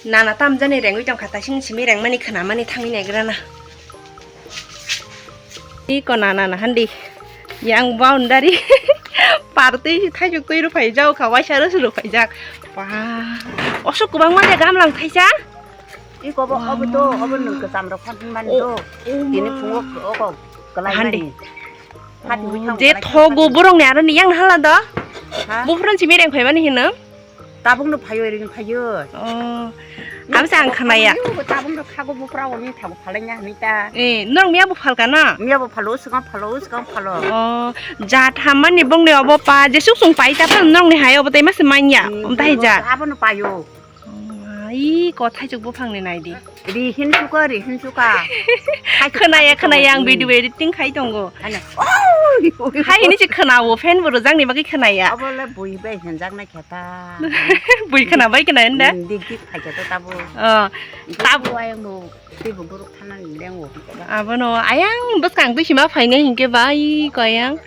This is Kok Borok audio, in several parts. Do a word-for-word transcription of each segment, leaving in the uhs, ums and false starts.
Nana tamjani rengwi tongkha, taising simi rengmani khnamani thangwi naigrana. Iko nana na handi. Yang boundary. Parti thaijak twi rw phaijak kha, waisa rw suru phaijak. Wah. Osuk kwbangma de gamlang thaisa. Iko bo obo do, obo nwng kwcham rok phan mani do. Tini phungo oko kwlai mani. Handi. Hati bui thango je kwlai thogo borok ni aro ni yang hala do. Ha? Buphuru simi reng phaimani hino. Tabuk no phaio, ring phaio. Oh. Abse ang khanaya. Tabuk no khago bupra oni thago phalai nya hini ta. Eh, nong miya bo phalka na? Miya bo phalo, swkang phalo, swkang phalo. Oh, ja thammani bongni obo pa, jesuk sung pai ta phano nongni hai obo tai mase manya. Om tai ja. Abo no paio. Oh, ai, kothai chuk buphang ni nai di. Ri hin suka, ri hin suka. Khwnaya, khwnaya, ang video editing khai tongo. Ano. Hai hini se khwnao, fan bo rwjak ni bagwi khwnaya. Abo le bui bai hinjak na khe ta. Bui khwna bai khwna hwnda? Dik dik phaikha ta tabo. Oh, tabo. Ayang bo, tei bo borok thana ni leng bo. Abono ayang bwskang twi sima phainai hinkhe bai koyang.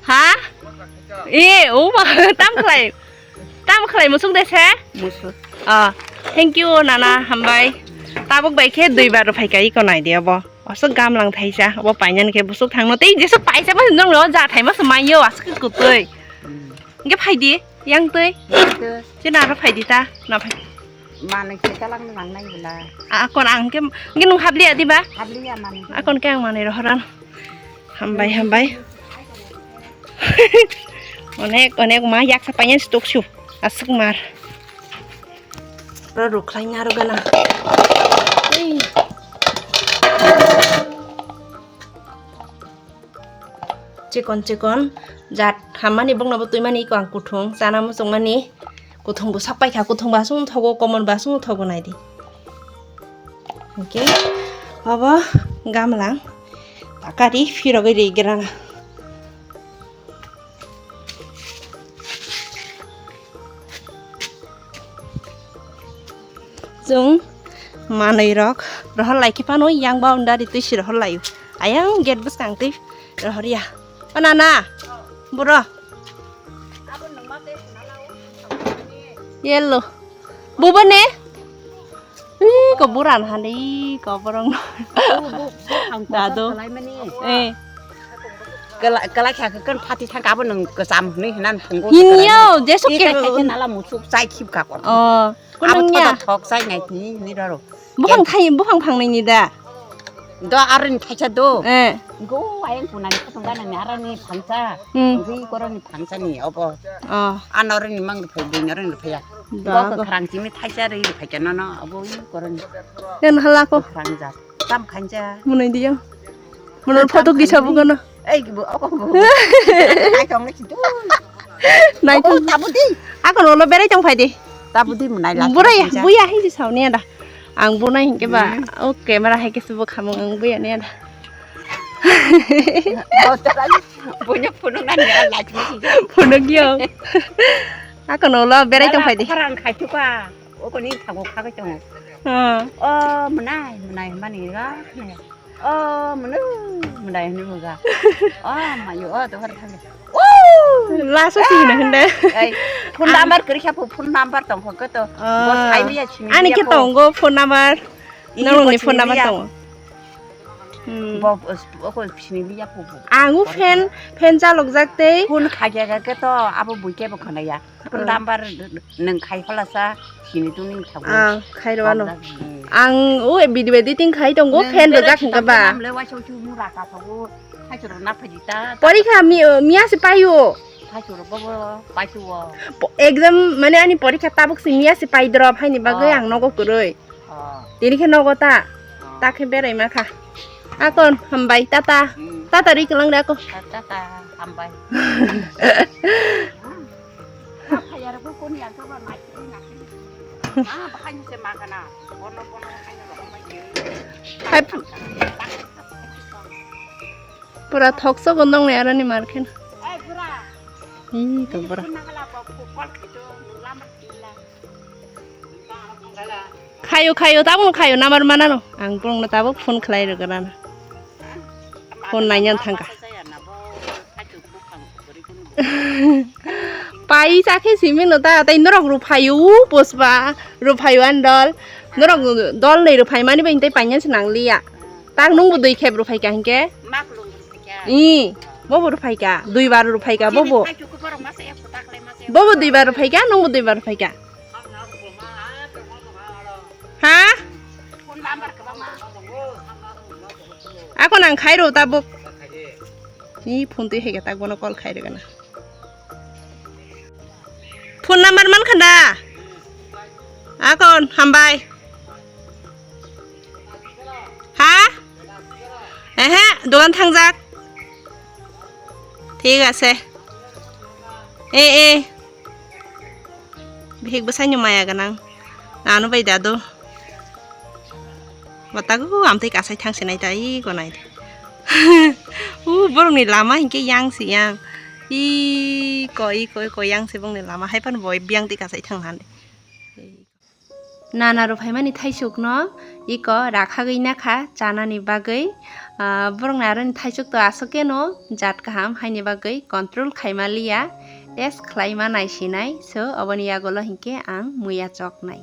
Ha? E, o ma, tam khlai. Tam khlai musuk de se? Musuk. Ah, thank you, nana, hambai. Tabuk bai khe dui bar rw phaikha iko nai de abo. Aswk gamlang thaisa, abo painani khe busuk thangno. Tei jesuk paisa ma nong no ja thaima se maiyo, aswk khe kutui. Hinkhe phai di, yang tui. Yang tui. Chini aro phai di ta, na phai. Manwi khe kalang nang nai bwla. A, akon ang khe, hinkhe nung habliya diba? Habliya manwi. Akon khe ang manwi rohoran. Hambai, hambai. Onek, onek ma yaksa painani stok su. Aswk mar. Ro rukhlai na ro gana. Ei. Chikon chikon jat hammani bongnobo twimani iko ang kuthung chana muchungmani. Kuthung bo sak paikha, kuthung bo aswk thogo, komon bo aswk thogo naidi. Hinkhe obo gamlang takari phirogwi rigrana. Chwng manwi rok rohor lai khe phano yang boundary twi si rohor laio. Ayang gate bwskang twi rohor ya. O nana, buro. Yellow. Bubo ne? Ih, ko buran hane, ih, ko borong. Dado. Eh. Kala, kala kha kan phati thang kabo nung kesam ni hinan phungo. Hini yo, jesu ke. Ika kha nala musuk chai khip ka kon. Oh, kunung ya. Thok chai nai ni, ni daro. Buphang thai, buphang phang nai ni da. Do arin thaisa do. Eh. Go ayang kunani khatung ganani arani phangsa. Hmm. Ri koroni phangsa ni obo. Oh. Anoroni mang phai, buinoroni phai ya. Da, go go. Khrang chimi thaisa ri phai ka nono obo i koroni. Yan hala ko. Khrang ja. Tam khanja. Munai diyo. Munai photo kisa bugono. Ei, bo, abo, bo. Ai, kong na chitu. Nai. Abo, tabu di. Ako no, no, berai tong phai di. Tabu di, munai la. Burai, buya, hi, si sauni ada. Ang bunai hingke ba. Hmm. O camera hai ke subo khamung ang buya ni ada. Botorai, bunya phunuk nani, ala, chini, chini. Phunuk yo. Ako no, lo, berai tong phai di. Parang khai tu ka. Oko ni thago kha kai tongo. Oh. Oh, mwnai, mwnai mani ga. Oh, mwnai, mwnai ni muga. Oh, mayo, oh, to har thang. Oh! Laso si hino hinde. Ai, phone number kri kha, phone number tong kho to. Oh. Bo sai liya chini. Ani ke tongo phone number. Nang ni phone number tongo. Hmm. Bo, oko chini liya phu. Ang u fan, fan chalok jak tei. Phone kha kya ke to, abo bui ke bo khana ya. Phone number nwng khai phalasa sini tungni thago. Ah, khai rwano. Ang o video editing khai tongo, fan rwjak hingka ba. Namle waisa uchu mura ka thago. Hai choro na phaji ta. Porikha mi, miya se paio. Hai choro bobo paisuo. Exam mane ani porikha tabuk se miya se pai drop haini bagwi ang nogo kwrwi. Oh. Tini khe nogo ta. Oh. Ta khe berai ma kha. Akon hambai tata. Hmm. Tata ri kwlang de ako. Tata hambai. Hai, pura thoksogo nongni aroni market. Ih, to pura. Khayo, khayo, tabukno khayo, number manano. Ang borokno tabuk phone khlai rwgwlano. Phone nainani thangkha. Pai chakhe simi no ta, tai norok ruphaio, u Puspa, ruphaio ani dol. Norok dol nei ruphaimani bai tei painani se nangliya. Tak nungbo dui khep ruphaika hinkhe? Mak lung ruphaika. I, bobo ruphaika, dui bar ruphaika, bobo. Bobo dui bar ruphaika, nungbo dui bar ruphaika. Ha? Ako nang khairo tabuk. Ni phone twi hai tak bono call khairo gana. Phone number man khanda. Akon hambai. Ha? Ehe, dogan thangjak. Thik ase. E, e. Bihik bwsaino maya gwnang. Ano bai dadu. Watago amtwi kasai thang sinai ta, i ko nai de. U borokni lama hinkhe yang se yang. I ko, i ko, i ko yang se bongni lama. Hai phano bo biyang twi kasai thang han de. Nana rok phaimani thaisukno iko rakhagwi nakha chanani bagwi. Ah, borokni aroni thaisuk to aswk keno jat kaham haini bagwi control khaima liya, test khlaima naisinai, so oboni yagulo hinkhe ang muya choknai.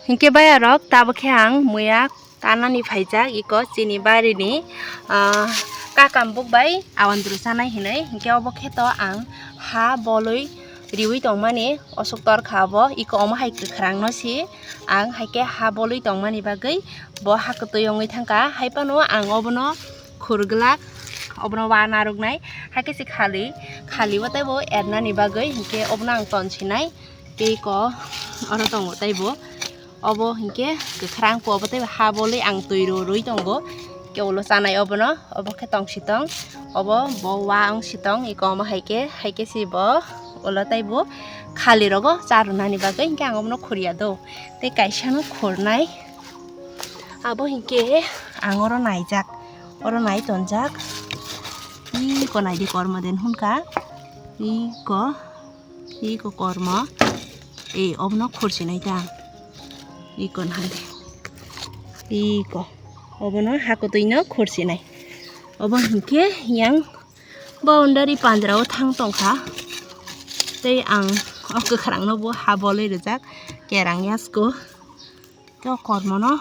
Hinkhe bayarok tabukhe ang muya tanani phaijak iko chini barini, ah, kakam buk bai awandru chanai hinwi, hinkhe obo khe to ang ha bolwi riwi tongmani osuk torkha obo, iko omo hai kwkhwrangno si ang hai khe ha bolwi tongmani bagwi bo ha kwtwi wngwi thangkha, hai phano ang obono khurglak, obono wa narwknai, hai khe se khali, khali o teibo ernani bagwi hinkhe obono ang ton sinai, tei iko oro tongo teibo. Obo hinkhe kwkhwrang po obo tei ha bolwi ang twi ro rwi tongo. Ke ulo chanai obono, obo khe tong si tong, obo bo wa wng si tong, iko omo hai khe, hai khe si bo ulo tei bo khali rogo cha rwnani bagwi hinkhe ang obono khurya do. Tei kaisa no khurnai, abo hinkhe ang oro naijak, oro nai tonjak. Iko naidi kormo den hwnka, iko. Iko kormo. E, obono khursinai ta. Iko nahande. Iko. Obono hakutwino khursinai. Obo hinkhe yang boundary panjra o thang tongkha. Tei ang o kwkhwrangno bo ha bolwi rijak. Kerang yasko. To kormono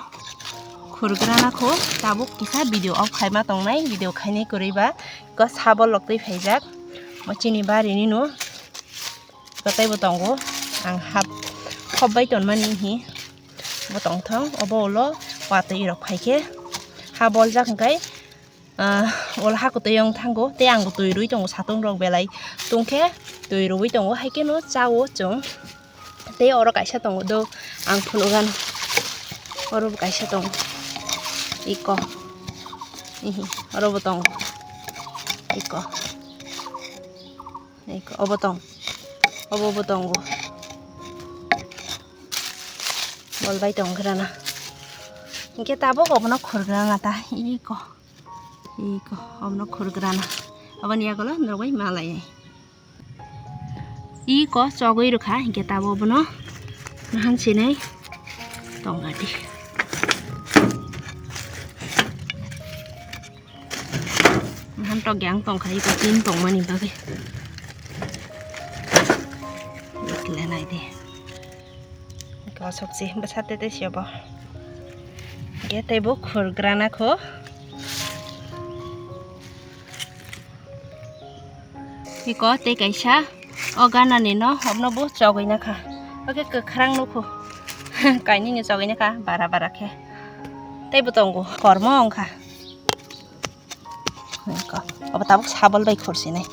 khurgrana kho tabuk kisa video off khaima tongnai, video khainai kwrwi ba ko sabol rok twi phaijak mo chini barini no ko teibo tongo ang hap khop bai tonmani hi bo tongthong obo ulo watwi rok phaikhe ha boljak hwnkhe. Ah, wal ha kwtwi wng thango, tei ang bo twi rwi tongo, satung rok belai tungkhe twi rwi tongo, hai kheno chao chwng. Tei oro kaisa tongo do, ang phunukgano. Oro bo kaisa tongo. Iko. Ihi, oro bo tongo. Iko. Iko, obo tong. Obo bo tongo. Bol bai tong grana. Hinkhe tabuk obono khurgrana ta. Iko. Iko, obono khurgrana. Aboni yagulo norok bai malai. Iko chogwi rwkha, hinkhe tabuk obono nahan sinai tongadi. Nahan tokya ang tongkha, iko tin tongmani bagwi. Ikle naidi. Kosok si bwsa tete si obo. Ge tei bo khurgrana kho. Iko tei kaisa o ganani no obno bo chogwi nakha. Oke kwkhwrang nukho. Kainwi ni chogwi nakha bara bara khe. Tei bo tongo kormo wngkha. Iko obo tabuk sabol bai khursinai.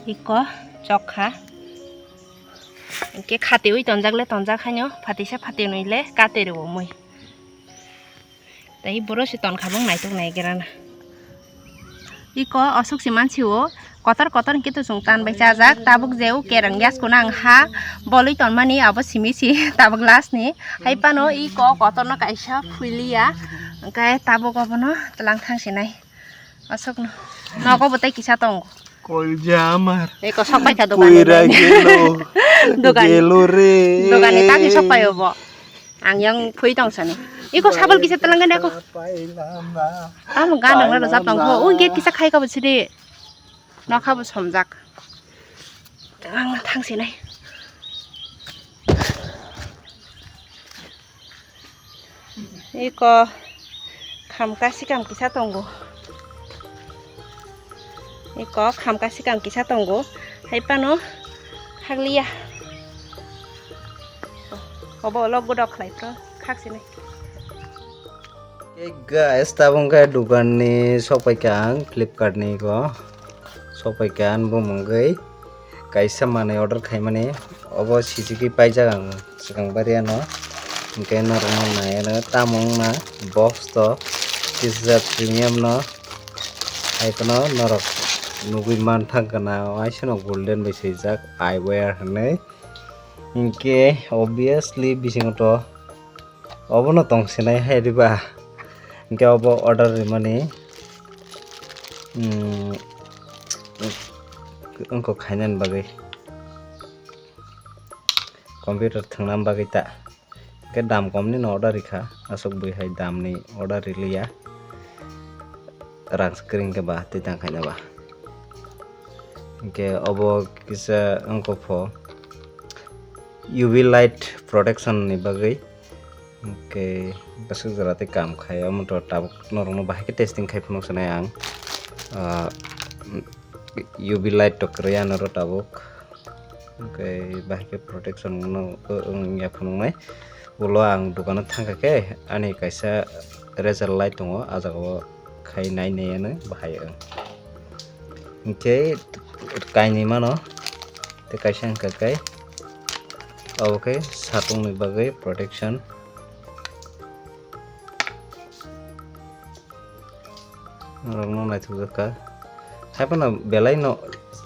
Iko chokha. Hinkhe khatiwi tonjak le tonjak haino, phatisa phatinwi le kate rwo mui. Tei boro se tonkha bong naitok naigrana. Iko osuk se mansi o, kotor kotor hinkhe to chwng tan bai chajak, tabuk je o kereng yaskuna ang ha bolwi tonmani abo simi si tabuk last ni. Hai phano iko kotorno kaisa phuiliya, hwnkhe tabuk obono tlang thang sinai. Aswkno. Nogo bo tei kisa tongo. Kolja amar. Eko sok paikha dogani. Puira gelo. Dogani. Gelo re. Dogani tati sok paio bo. Ang yang phui tong sani. Iko sabal kisa telangan ako. Pailama. Tamo ganang na rojak tong ho. O gate kisa khai ka bo sidi. Nokha bo somjak. Ang thangsinai. Iko khamka sikam kisa tongo. Iko khamka sikam kisa tongo. Hai phano khakliya. Obo log godok khlai phro khaksinai. Hey guys, tabuk khe dukan ni sopaikha ang Flipkart ni ko. Sopaikha ang bo mungwi kaisa manwi order khaimani. Obo sijigwi paijak ang swkang bariano. Hinkhe norokno naiano tamo wngna box to kisa premium no. Hai phano norok nugwi manthang kana waisano golden bai swijak eyewear hinwi. Hinkhe obviously bisingo to obono tong sinai hai riba. Hinkhe obo order rimani, mm, wngkok khainani bagwi, computer thwngna bagwi ta. Hinkhe dam komni no order rikha, aswk bui hai damni order riliya. Rang swkring khe ba twi tang khaina ba. Hinkhe obo kisa wngkok pho U V light protection ni bagwi. Hinkhe bwswk jora tei kam khai, omo to tabuk norokno bahai khe testing khai phunuk sanai ang. Ah, U V light to kwrwi anw oro tabuk. Hinkhe bahai khe protection no wng ya phunuknai. Ulo ang dukano thangkha khe ani kaisa razor light tongo, ah jagao khai nai nai ano bahai wng. Hinkhe kainwi mano tei kaisa wngkha khe obo khe satungni bagwi protection. Norokno naithokjak kha. Hai phano belai no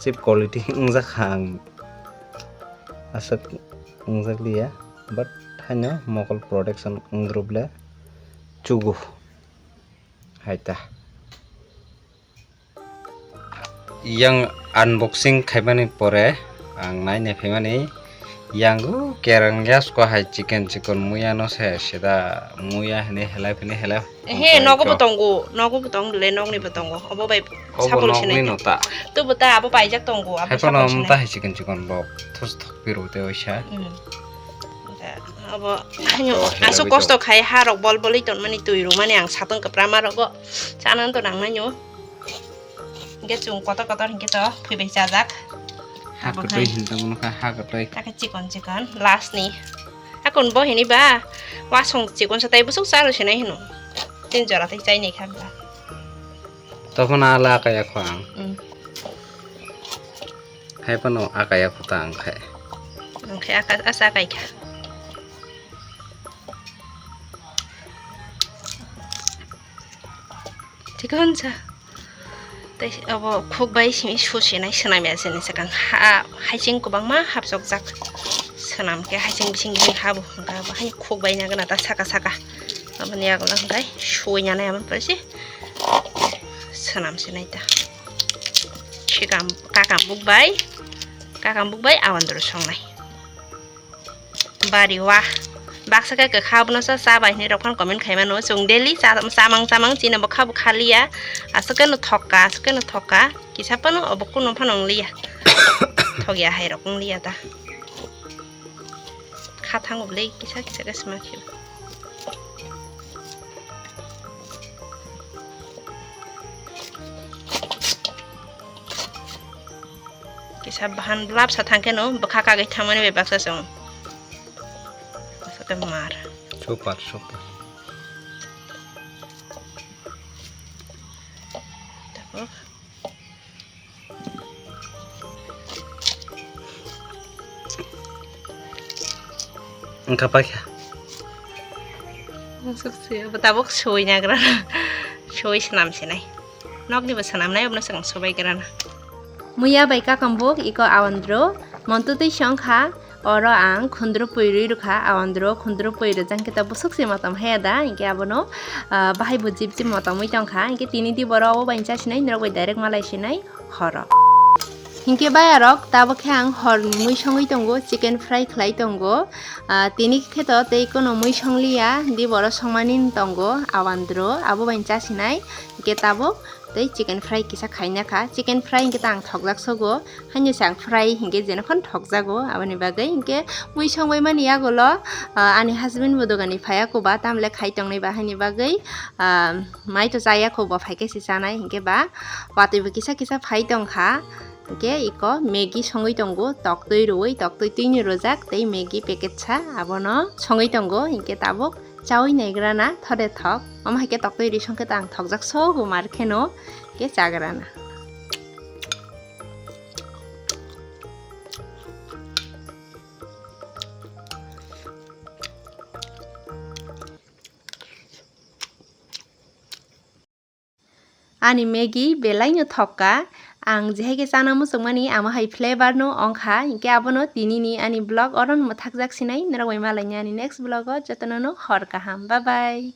cheap quality wngjakha ang aswk wngjakliya, but haino mokol protection wngdrop le chugo hai ta. Yang unboxing khaimani pore ang naina phaimani, yang o kereng yasko hai chikon chikon muya no se sida muya hini helai phini helai. Ehe, nogo bo tongo, nogo bo tong le, nogni bo tongo. Obo bai obo sapul nogni sinai no ta. Tubo ta abo paijak tongo, abo hai phano sapul sinai. Ta hai chikon chikon rok thos thok piru te oisa. Mm. Abo, oh, aswk helai kosto khai ha rok bol bolwi ton mani twi ru mani ang satong kwpra ma rogo. Chana to nang mani o. Hinkhe chwng kotor kotor hinkhe to phwibai chajak. Ha kwtwi hinwi tongmani kha, ha kwtwi. Hakhe chikon chikon last ni. Hakon bo hini ba wasong chikon sa tai bwswk charo sinai hino. Tin jora tai chainai kha ba. Tokon ala kaya kho ang. Mm. Hai phano akaya kho ta ang khai. Ang khai aka asa akai kha. Chikon sa. Tei abo khuk bai simi susinai swnam ya sini sakang ha haising kwbangma hapsokjak. Swnam khe haising bising bising habo hwnkha bo hai khuk bai nagana ta saka saka. Aboni yagulo hwnkhe suwi nanai amon pore se swnam sinai ta. Sikam kakam buk bai kakam buk bai awandru songnai. Bari wa. Baksa khe kwkha abono sa cha bai hinwi rok phano comment khai mano. Chwng daily cha-, chamang chamang chini bo kha bo khaliya. Aswk khe no thokka, aswk khe no thokka. Kisa phano obo kuno phano wng liya. Thokya hai rok wng liya ta. Kha thango bwlai kisa kisa khe sma khe. Kisa bahan blap sa thangkhe no bwkha kagwi thangmani bai baksa chwng. Aswk khe mar. Super, super. Tabuk. Wngkha paikha. Tabuk sui nagra. Sui swnam sinai. Nokni bo swnamnai, obono swkang subai grana. Muya bai kakambuk iko awandro, monto twi songkha, oro ang khundro pui rwi rwkha, awandro khundro pui rwjang khe ta bwswk se motom haya da, hinkhe abono, ah, bahai bo jip jip motomwi tongkha, hinkhe tini di borok obo bai chasinai, norok bai direct malai sinai horo. Hinkhe bayarok tabuk khe ang hor mui songwi tongo, chicken fry khlai tongo, ah, tini khe to tei kono mui songliya, di borok songmani tongo, awandro abo bai chasinai, hinkhe tabuk tei chicken fry kisa khaina kha. Chicken fry hinkhe ta ang thokjak sogo, haino se ang fry hinkhe jenokhon thokjago, aboni bagwi hinkhe mui songbaimani yagulo, ah, ani husband bo dogani phaiya koba, tamle khai tongnai ba haini bagwi, ah, mai to chaya kho, bo phaikhe se chanai hinkhe ba, watwi bo kisa kisa phai tongkha. Hinkhe iko Maggi songwi tongo, toktwi rwui, toktwi twini rwjak tei Maggi packet sa abono songwi tongo, hinkhe tabuk chaui naigrana thode thok. Omo hai khe toktwi ri songkhe ta ang thokjak sogo mar kheno khe chagrana. Ani Maggi belaino thokka. Ang jehai khe chana muchungmani amo hai flavor no ongkha, hinkhe abono tinini ani vlog oro no mwthakjak sinai, norok bai malaini ani next vlog o, jotono no hor kaham, bye bye.